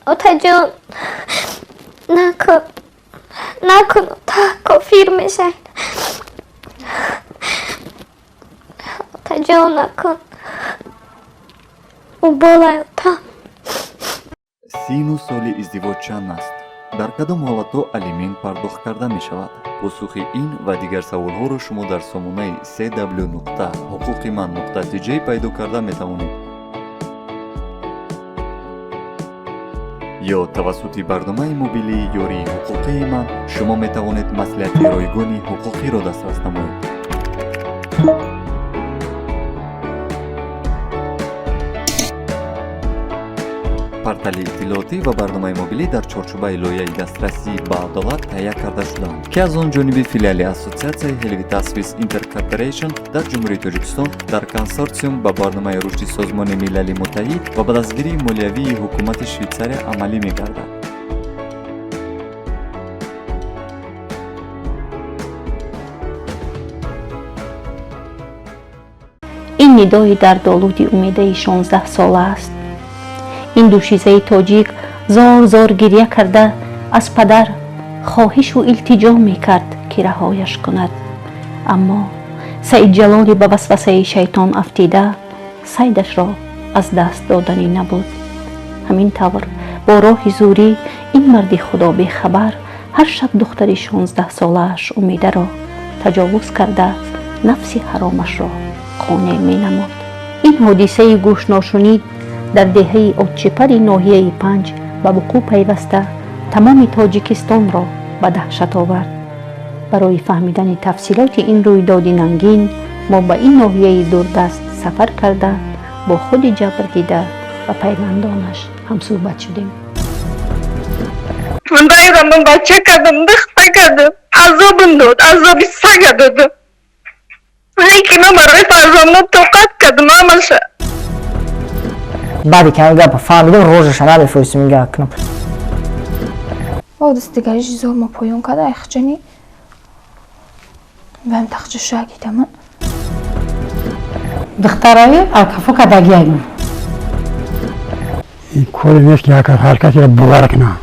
Отаҷон, накун, накун, ота, кофир мешавед. Отаҷон, накун. Ӯ болай, ота. Сину соли издивоҷ чанд аст? Дар кадом ҳолатҳо алимент пардохт карда мешавад? Посухи ин ва дигар саволҳоро шумо дар сомонаи cw.ҳуқуқиман.tj пайдо карда метавонед ё тавассути барномаи мобилии ёрии ҳуқуқии ман шумо метавонед маслиҳати ройгони ҳуқуқиро дастрас намоед. Портали иттилоотӣ ва барномаи мобилӣ дар чорчӯбаи лоиҳаи дастрасӣ ба адолат таҳия карда шудаанд, ки аз он ҷониби филиали ассотсиатсияи Helvetas Swiss Intercooperation дар Ҷумҳурии Тоҷикистон дар консорсиум ба барномаи рушди Созмони Милали Муттаҳид ва ба дастгирии молиявии ҳукумати Швейтсария амалӣ мегардад. Ин нидои дардолуди Умедаи 16-сола аст. Ин дӯшизаи тоҷик зор зор гирья карда, аз падар хоҳишу илтиҷо мекард, ки раҳояш кунад. Аммо Саидҷалоли ба васвасаи шайтон афтида сайдашро аз даст доданӣ набуд. Ҳамин тавр бо роҳи зӯрӣ ин марди худо бехабар ҳар шаб духтари 16-солааш Умедаро таҷовуз карда, нафси ҳаромашро қонеъ менамуд. Ин ҳодисаи гӯшношунид дар деҳаи Отчипари ноҳияи Панҷ ба вуқӯъ пайваста, тамоми Тоҷикистонро ба даҳшат овард. Барои фаҳмидани тафсилоти ин рӯйдоди нангин мо ба ин ноҳияи дурдаст сафар карда, бо худи ҷабрдида ва пайвандонаш ҳамсӯҳбат шудем. Ман дайрам бача кардам, духта кардам, азобам дод, азоби сага додам. Лекин ман барои фарзандам тоқат кардам ҳамаша. Баъде ки ҳамин гапа фаҳмидам, рожаша намефоистим ин гап кунам. О, дастигариш зор ма поён карда, айхчани ваем тахча шагидаман. Духтараи алкафо кардагиам. Ин коре нест, ки ҳар касеро бовар кунад.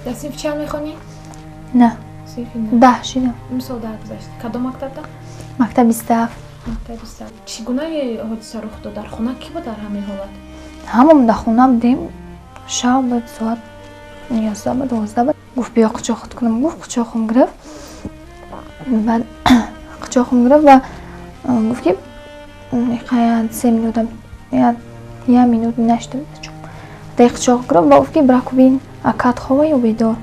Дар синфи чанд мехонӣ? На. Синфи на. 10 шидам. Имсол даргузашт. Кадом мактабда? Мактаби 27. Мактаби 27. Чӣ гунаи ҳодиса рух дод? Дар хона кӣ буд дар ҳамин ҳолат? Ҳамам дар хона будем. Шаб буд, соат 11 буд, 12 буд. Гуфт, биё қучоқат кунам. Гуфт, қучоқам гирифт. Баъд қучоқам гирифт ва гуфт, ки 3 минутам, як минут нашидам. Дай қучоқ гирифт ва гуфт, ки бираку бин, акат хова ё бедор,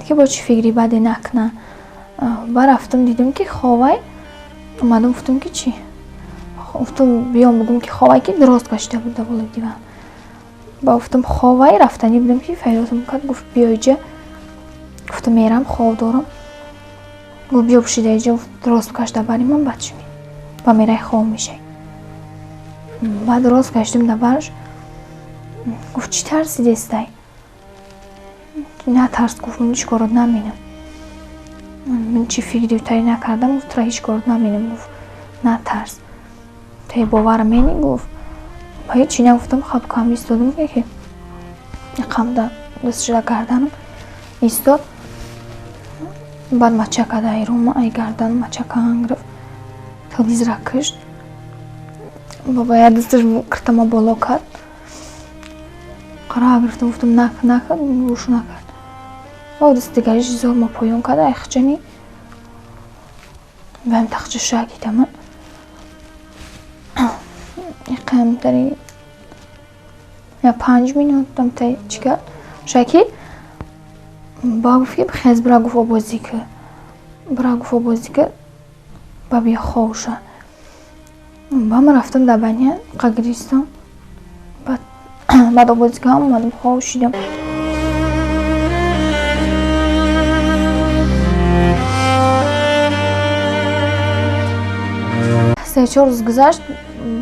ки бо чӣ фикри баде накуна. Ба рафтам, дидам, ки ховай. Омадам, гуфтам, ки чӣ, гуфтам, биём бугум, ки ховай, ки дроз кашида буд дар болои диван. Ба гуфтам, ховай. Рафтанӣ будам, ки фарёдам кард, гуфт, биё иҷа. Гуфтам, мерам, хов дорам. Гуфт, биё пушида иҷа. Дроз кашида бари ман, баъд чӣ ба мерай, хов мешай. Баъд роз кашидам дар барш. Гуфт, чӣ тарсидестай? Натарс, гуфт, ман ҳеҷ корот наменам. Ман чӣ фикри тари накардам. Гуфт, тура ҳеҷ корот наменам. Гуфт, натарс, те бовар мени. Гуфт, ба ҳечи нагуфтам, хаб кам истодам, ки қамда даст шуда гарданам истод. Баъд мача карда, айрума ай гардан мача кан гирифт, телевизора кишт. Баба як дасташ киртама боло кард, қара гирифтам, гуфтам, нак, накард, гӯш накард. О, дастигариш зор ма поён карда, айхчани ваем тахча шагидаман. Иқамтари я 5 минут тамтай чӣ кард, шакид. Ба гуфт, ки хез, бира, гуфт, обозӣ ки, бира, гуфт, обозӣ ки, ба бия ховша. Ба ман рафтам дар баня, қагиристам. Баъд обозӣ кардам, омадам, хов шидам. 3-4 рӯз гузашт,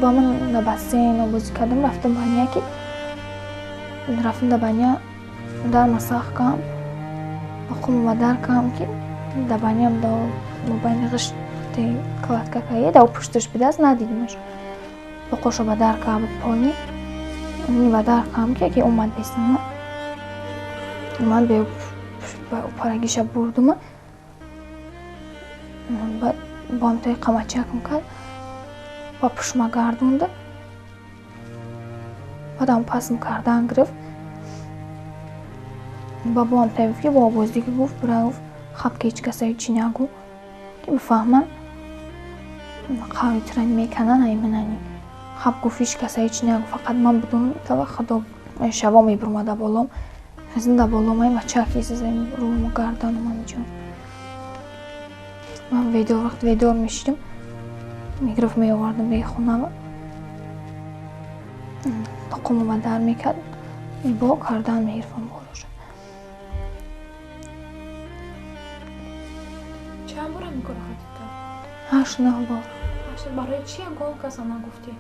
ба ман на бассейн обозӣ кардам, рафтам баня, ки рафтам да баня, дар масах кам, ба дар кам, ки да баням да мобайни ғишт кладка кае да пушташ бидааст, надидимаш. Боқошо ба дар кам, пони ни ба дар кам, ки яке омад бесама. Омад, бе парагиша бурдума, баъд бо ҳамтои қамачакам кард, ба пушма гардонда, баъдам пасм кардан гирифт. Ба бо ҳамтои гуфт, ки бо обоздӣ гуфт, бира, гуфт, хаб, ки ҳеҷ каса ҳечи нагӯ, ки бифаҳманд қаври тура мекананд, айминани хаб. Гуфт, ҳеҷ каса ҳечи нагӯ, фақат ман будум тава худо. Шаво мебурмада болом, хезинда болом, ай бачак изазем рӯму гарданум ҳамиҷо. Ман ведор, вақт ведор мешидим, мегирифт, меовардам бехонава, тоқуму ба дар мекард, бо кардан мегирифтам болоша. Чанд бор ҳамин корро хатиб кард? 8-9 бор. Барои чи ягон каса нагуфтӣ?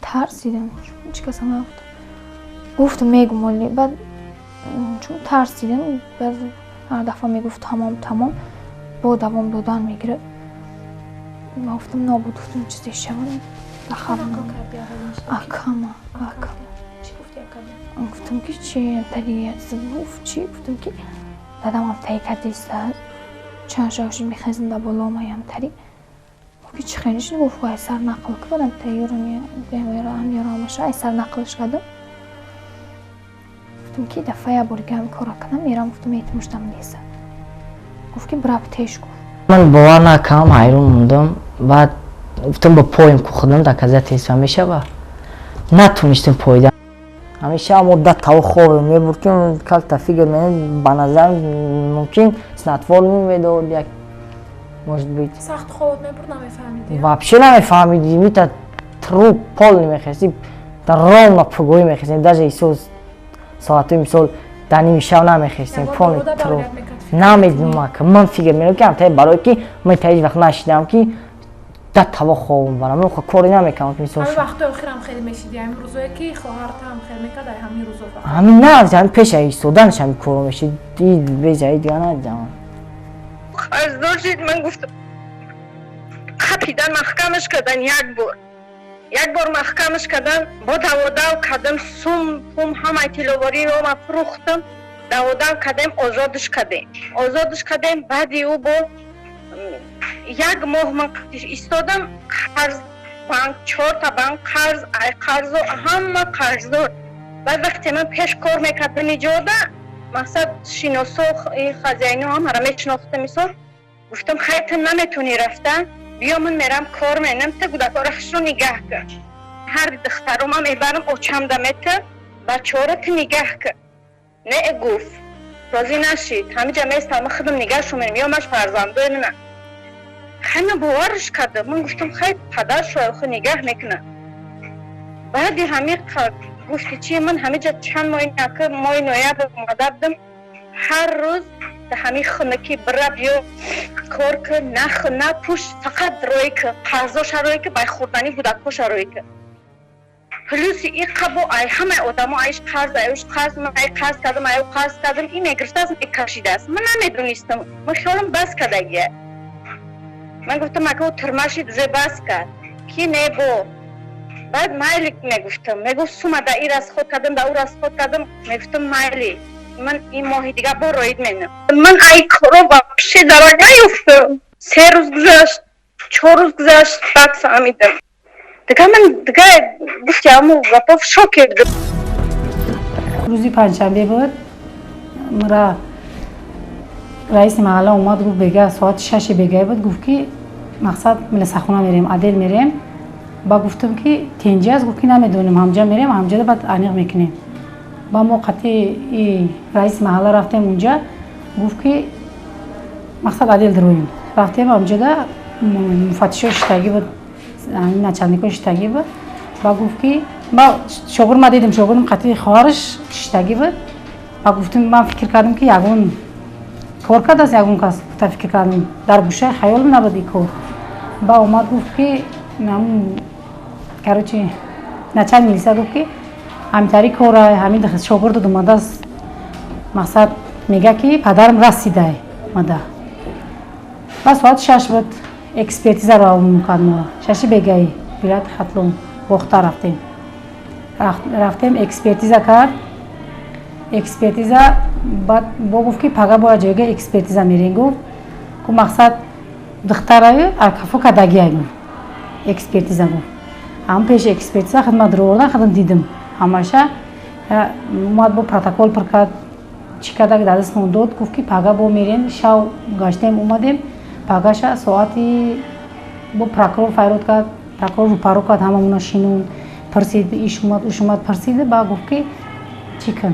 Тарсидам, ҳеҷ каса нагуфтам. Гуфтам, мегум, оли баъд чун тарсидам, баъд ҳар дафъа мегуфт тамом, тамом, бо давом додан мегирифт. Ма гуфтам, нобуд, гуфтам, чизе шавад. Акама, акама. Гуфтам, ки чи тари гуфт, чи гуфтам, ки дадам таи кардиста, чанд шав шуд, мехезам да боло маям тари. Гуфт, ки чи хеле шуд? Гуфт, ай сар нақл ки бадам таёрам ёрамаша, ай сар нақлш кардам. Гуфтам, ки дафъа як бори ҳамин корро кардам, мерам, гуфтам, эътимоштам неста. Гуфт, ки бираб теш, гуфт. Ман бовар накардам, ҳайрон мондам. Баъд гуфтам, ба поем ку худам доказательство мешава. Натонистем поида. Ҳамеша муддат таво хобе мебурд, ки как-то фикр менем, ба назар мумкин снотворный медод, як может быть. Сахт хобот мебурд, намефаҳмидӣ? Вообще намефаҳмидӣ, мита труп полный мехести, дар ровно пугоӣ мехестем, даже исо соатҳои мисол дар ними шаб намехестем, полный труп. Намедонам, ман фикр менам, ки ҳамтаи барое ки ман та ҳеҷ вақт нашидам, ки да таво хобам барам, ман коре намекардам, ки мисол. Ҳамин вақтҳои охирам хеле мешидӣ, ҳамин рӯзое ки хоҳартам хел мекард, ай ҳамин рӯзо фақат? Ҳамин на, ҳамин пеша истоданаш ҳамин корро мешид, беҷаи дига надидам. Қарздор шид, ман гуфтам, қапидан маҳкамаш кардан, як бор, як бор маҳкамаш кардан, бо даводав кардам, сум пум ҳамаи тилловориро ма фурӯхтам, даводав кардем, озодш кардем, озодш кардем. Баъди ӯ бо як моҳ ман истодам, қарз банк, чорта банк қарз, ай қарзо ҳама қарздор. Баъд вақте ман пеш кор мекардам иҷода, мақсад шиносо, хазяино ҳамаро мешинохтам, мисол гуфтам, хайр, ту наметонӣ рафтан, биё, ман мерам кор менам, ту кӯдакҳоро хушро нигаҳ кун, ҳар духтаро ман мебарам, очамда мета, бачаҳоро ту нигаҳ кун. Не, гуфт, розӣ нашид, ҳамиҷа местам, ман худам нигаҳшон менам, ё маш фарзандои мана. Хай, ман боварш кардам, ман гуфтам, хай, падаршо ху нигаҳ мекунад. Баъди ҳамин гуфти чи, ман ҳамиҷа чанд моҳи нака, моҳи ноябр омада будам, ҳар рӯз да ҳамин хунакӣ бира биё кор кун, нах напӯш, фақат рӯй ки қарзоша рӯй ки, бай хӯрдани кӯдакҳоша рӯй ки, плюси и қабо ай ҳамаи одамо айш қарз, аюш қарз, ман ай қарз кардам, аю қарз кардам, ин мегирифтааст, мекашидааст. Ман намедонистам, ман хиёлам бас кардагия. Ман гуфтам, ака, ӯ тирмашид, уже бас кард, ки не бо. Баъд майли мегуфтам, мегуфт, сума да ин расход кардам, да ӯ расход кардам. Мегуфтам, майли, ман ин моҳи дига бо роид менам. Ман ай коро вообще дарак наёфтам. 3 рӯз гузашт, 4 рӯз гузашт, баъд фаҳмидам. Дига ман дига гуфти ҳаму гапо в шоке. Рӯзи панҷшанбе буд, мара раиси маҳалла омад, гуфт, бега соати 6-и бегае буд, гуфт, ки мақсад милисахона мерем, отдел мерем. Ба гуфтам, ки тенҷи аст? Гуфт, ки намедонем, ҳамҷа мерем, ҳамҷада баъд аниқ мекунем. Ба мо қатъи раиси маҳалла рафтем унҷа, гуфт, ки мақсад отдел дароем. Рафтем, ҳамҷада муфаттишо шиштагӣ буд, начальникҳо шиштагӣ буд. Ба гуфт, ки ба шогирд ма дидем, шогирдам қатъи хоҳараш шиштагӣ буд. Ба гуфтем, ман фикр кардам, ки ягон кор кардааст, ягон кас гуфта фикр кардам, дар гӯшаи хаёлам набуд ин кор. Ба омад, гуфт, ки Короче, начальник милиса гуфт, ки ҳамитари кора, ҳамин шогирдат омадааст, мақсад мега, ки падарам расидай омада. Ба соати 6 буд, экспертизаро равон кард моро. 6-и бегаи, вилояти Хатлон, Бохта рафтем. Рафтем, экспертиза кард. Экспертиза баъд бо гуфт, ки пага бояд ҷойга экспертиза мерем. Гуфт ку, мақсад, духтараю акафо кадагиай, гуфт, экспертиза. Гуфт, ҳам пеши экспертиза хидмат ровардан, хидм дидим ҳамаша. Омад, бо протокол пур кард, чӣ карда, дар дастмон дод. Гуфт, ки пага бо мерем. Шав гаштем, омадем. Пагаша соати бо прокурор файрод кард, прокурор рӯпарӯ кард, ҳамамона шинонд, пурсид, иш омад, уш омад, пурсид. Ба гуфт, ки чӣ кун,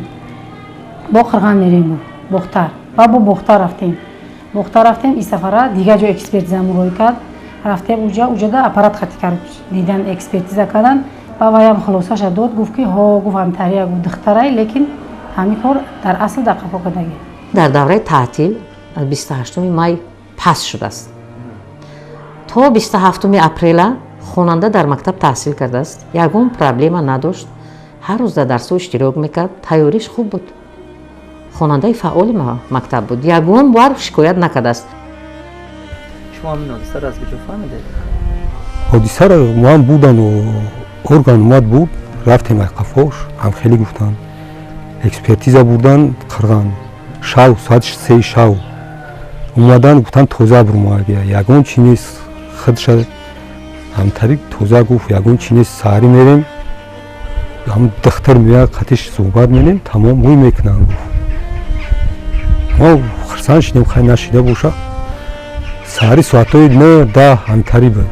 бо Қирған мерем, гуфт, Бохтар. Ба бо Бохтар рафтем. Бохтар рафтем, ин сафара дигар ҷо экспертиза муроӣ кард. Рафтем уҷа, уҷада аппарат хати кард, дидан, экспертиза кардан. Ба ваям хулосаша дод, гуфт, ки ҳо, гуфт, ҳамтария, гуфт, духтарай, лекин ҳамин кор дар асл дар қафо кардагӣ. Дар давраи таътил аз 28 май пас шудааст то 27 апрела хонанда дар мактаб таҳсил кардааст, ягон проблема надошт, ҳар рӯз дар дарсҳо иштирок мекард, тайёриш хуб буд, хонандаи фаъоли мактаб буд, ягон бор шикоят накардааст. Шумо ҳамин ҳодисаро аз куҷо фаҳмидед? Ҳодисаро ман будан, орган омад буд, рафтем ай қафош, ҳам хеле гуфтанд, экспертиза бурдан Қирған. Шав, соати 3-и шав омадан, гуфтан, тоза бурмоагия, ягон чи нест. Худша ҳамтари тоза гуфт, ягон чи нест. Саҳарӣ мерем, ҳам духтар меяд, қатиш суҳбат менем, тамом ӯй мекунанд, гуфт. Мо хурсанд шудем, хай, нашида боша. Саҳари соатҳои 9, 10 ҳамтарӣ буд,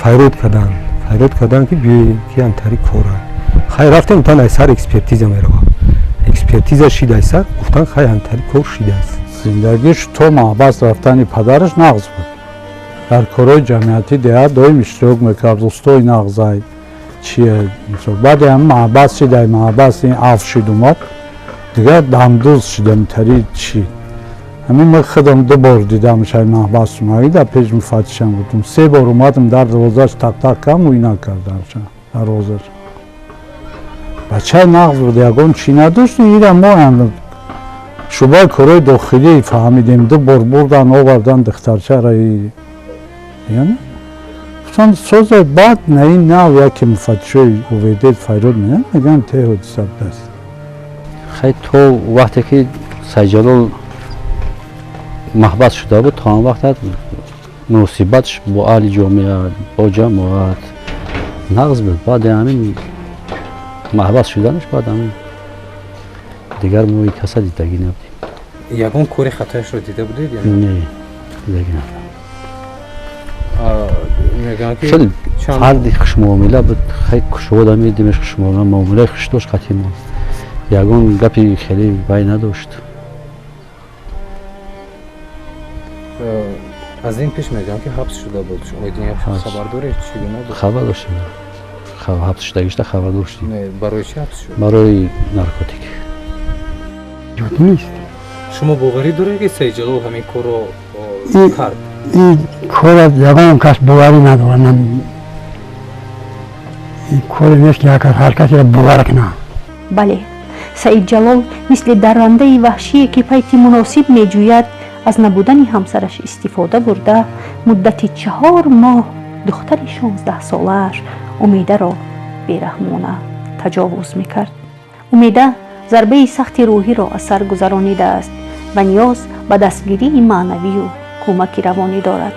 файрод карданд, файрод карданд, ки биёед, ки ҳамтари кора. Хай, рафтем, гуфтанд, ай сар экспертиза меравад. Экспертиза шид, ай сар гуфтанд, хай, ҳамтари кор шидааст. Зиндагиш то маҳбас рафтани падараш нағз буд. Дар корҳои ҷамъиятӣ деҳа доим иштирок мекард, устои нағзай чие. Баъде ҳам маҳбас шид, ай маҳбас ин аф шид, омад, дигар дамдуз шид, амтари чӣ. Ҳамин ман худам ду бор дидамш, ай маҳбас омад, дар пеш муфаттишам будум, се бор омадам, дар дарвозаш тақ-тақ кардам, ӯй накардамша дарвозаш. Бачаи нағз буд, ягон чӣ надошт. Ира мо шӯъбаи корҳои дохилӣ фаҳмидем, ду бор бурдан, овардан духтарчара. Гуфтанд, созе. Баъд на ин нав яке муфаттишои УВД файрод меянд, мегӯянд, те ҳодиса будааст. Хай, то вақте ки Сайҷалол маҳбас шуда буд, то он вақт муносибатш бо аҳли ҷомеа, бо ҷамоат нағз буд. Баъди ҳамин маҳбас шуданаш, баъд ҳамин дигар мо каса дидагӣ набудем. Ягон кори хатояшро дида будед? Не, дидагӣ набудам. Мегӯянд, ки хеле фарди хушмуомила буд. Хеле кушода медимеш, хушмуомила, муомилаи хуш дошт қатъи мо, ягон гапи хеле вай надошт. Аз ин пеш мегӯям, ки ҳабс шуда буд. Хабар доред, чӣ гуна буд? Хабар доштем, ҳабс шудагишта хабар доштем. Барои чӣ ҳабс шуд? Барои наркотик. Нест. Шумо боварӣ доред, ки Сайидҷалол ҳамин корро кард? Ин кора ягон кас боварӣ надорад. Ин коре нест, ки ҳар касеро бовар кунад. Бале, Саидҷалол мисли даррандаи ваҳшие, ки пайти муносиб меҷӯяд, аз набудани ҳамсараш истифода бурда, муддати 4 моҳ духтари 16-солааш Умедаро бераҳмона таҷовуз мекард. Умеда зарбаи сахти рӯҳиро аз сар гузаронидааст ва ниёз ба дастгирии маънавию кӯмаки равонӣ дорад.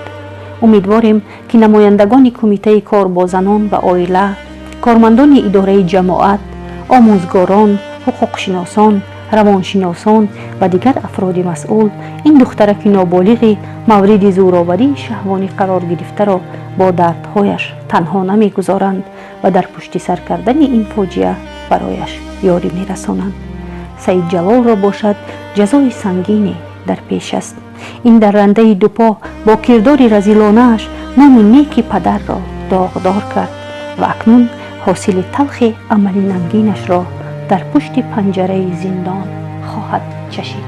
Умедворем, ки намояндагони Кумитаи кор бо занон ва оила, кормандони идораи ҷамоат, омӯзгорон, ҳуқуқшиносон, равоншиносон ва дигар афроди масъул ин духтараки ноболиғи мавриди зӯроварии шаҳвонӣ қарор гирифтаро бо дардҳояш танҳо намегузоранд ва дар пушти сар кардани ин фоҷиа барояш ёрӣ мерасонанд. Саидҷалолро бошад, ҷазои сангине дар пеш аст. Ин даррандаи дупо бо кирдори разилонааш номи неки падарро доғдор кард ва акнун ҳосили талхи амали нангинашро дар пушти панҷараи зиндон хоҳад чашид.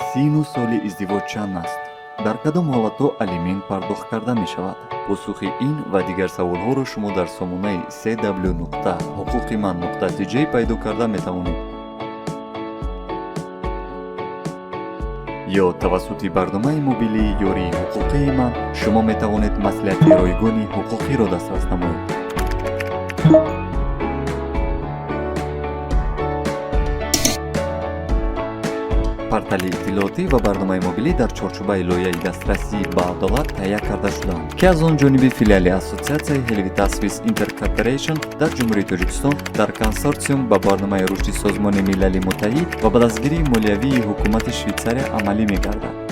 Сину соли издивоҷ чанд аст? Дар кадом ҳолатҳо алимент пардохт карда мешавад? Посухи ин ва дигар саволҳоро шумо дар сомонаи cw нуқта ҳуқуқи ман нуқта tj пайдо карда метавонед ё тавассути барномаи мобилии ёрии ҳуқуқии ман шумо метавонед маслиҳати ройгони ҳуқуқиро дастрас намоед. Портали иттилоотӣ ва барномаи мобилӣ дар чорчӯбаи лоиҳаи дастрасӣ ба адолат таҳия карда шудаанд, ки аз он ҷониби филиали ассотсиатсияи Helvetas Intercorporation дар Ҷумҳурии Тоҷикистон дар консорсиум ба барномаи рушди Созмони Милали Муттаҳид ва ба дастгирии молиявии ҳукумати Швейтсария амалӣ мегардад.